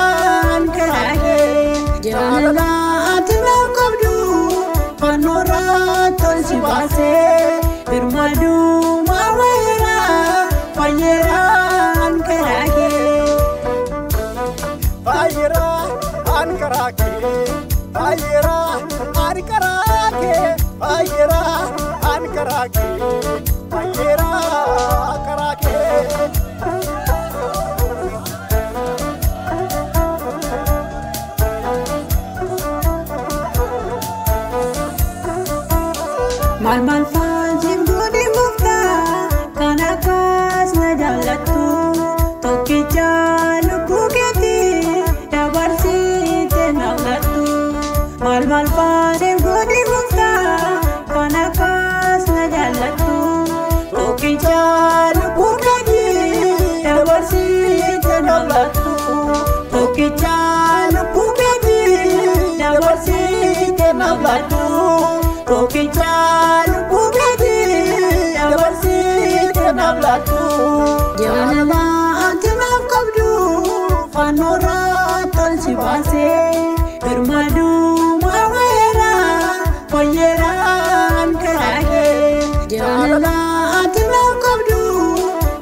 Fayyeeraan karaa kee jaalala ati naaf qabdu fannoorraa tolchi baasee birmadummaa weeraa fayyeeraan karaa kee. Fayyeeraan karaa kee fayyeeraan karaa kee fayyeeraan karaa kee fayyeeraan karaa kee. Maal maal faansiin godhi gooftaa kan akkas na jaallattu tokkicha lubbuu keetii dabarsitee naaf laattu. Maal maal faansiin godhi gooftaa kan akkas na jaallattu tokkicha lubbuu keetii dabarsitee naaf laattu. Tokkicha lubbuu keetii dabarsitee naaf laattu. Tokkicha lubbuu keetii dabarsitee naaf laattu. Jaalala ati naaf qabdu fannoorraa tolchi baasee birmadummaa weeraa fayyeeraan karaa kee. Jaalala ati naaf qabdu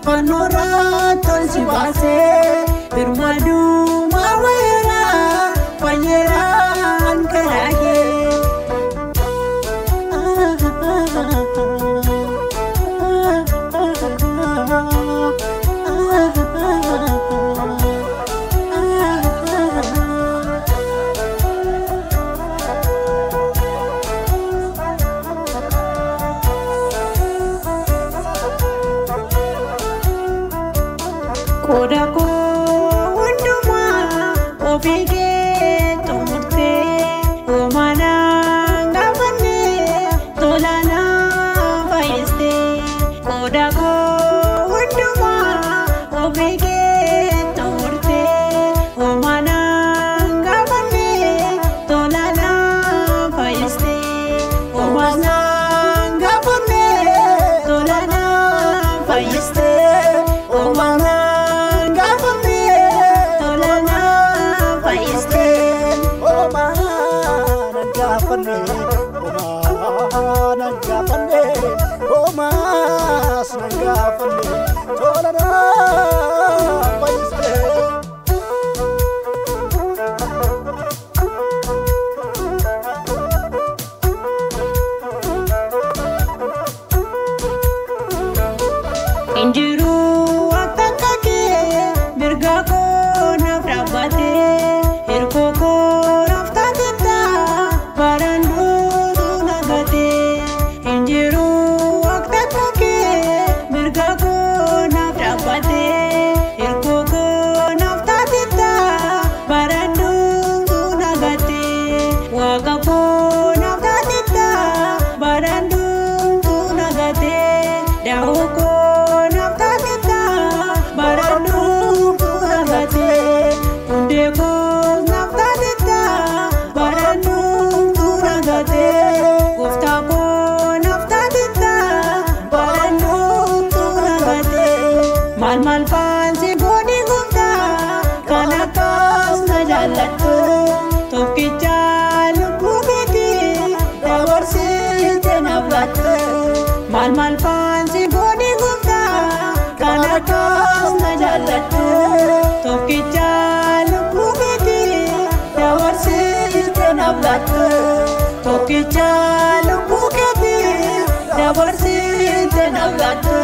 fannoorraa tolchi baasee birmadummaa weeraa fayyeeraan karaa kee. Qooda koo hundumaa ofii kee xumurtee homanaan gaafannee tola naaf fayyistee. Qooda koo hundumaa ofii kee xumurtee homanaan gaafannee tola naaf fayyistee. Homanaan gaafannee tola naaf fayyistee. Homanaan gaafannee tola naaf fayyistee. Omaan gaafanne omaan gaafanne omaas nan gaafanne tola naaf fayyiste. Injiruu akka kee mirga koo naaf dhaabbatee hirkoo koo naaf taateetta baraan duutuu nagatee. Injiruu akka kee mirga koo naaf dhaabbatee hirkoo koo naaf taateetta baraan duutuu nagatee. Waaqa koo naaf taateetta baraan duutuu nagatee. Daawoo koo naaf taateetta baraan duutuu nagatee. Hundee koo naaf taateetta baraan duutuu nagatee. Gooftaa koo naaf taateetta baraan duutuu nagatee. Maal maal faansi godhi gooftaa kan akkas na jaallattu tokkicha lubbuu keetii dabarsitee naaf laattu. Maal maal faansi godhi gooftaa kan akkas na jaallattu tokkicha lubbuu keetii dabarsitee naaf laattu. Tokkicha lubbuu keetii dabarsitee naaf laattu.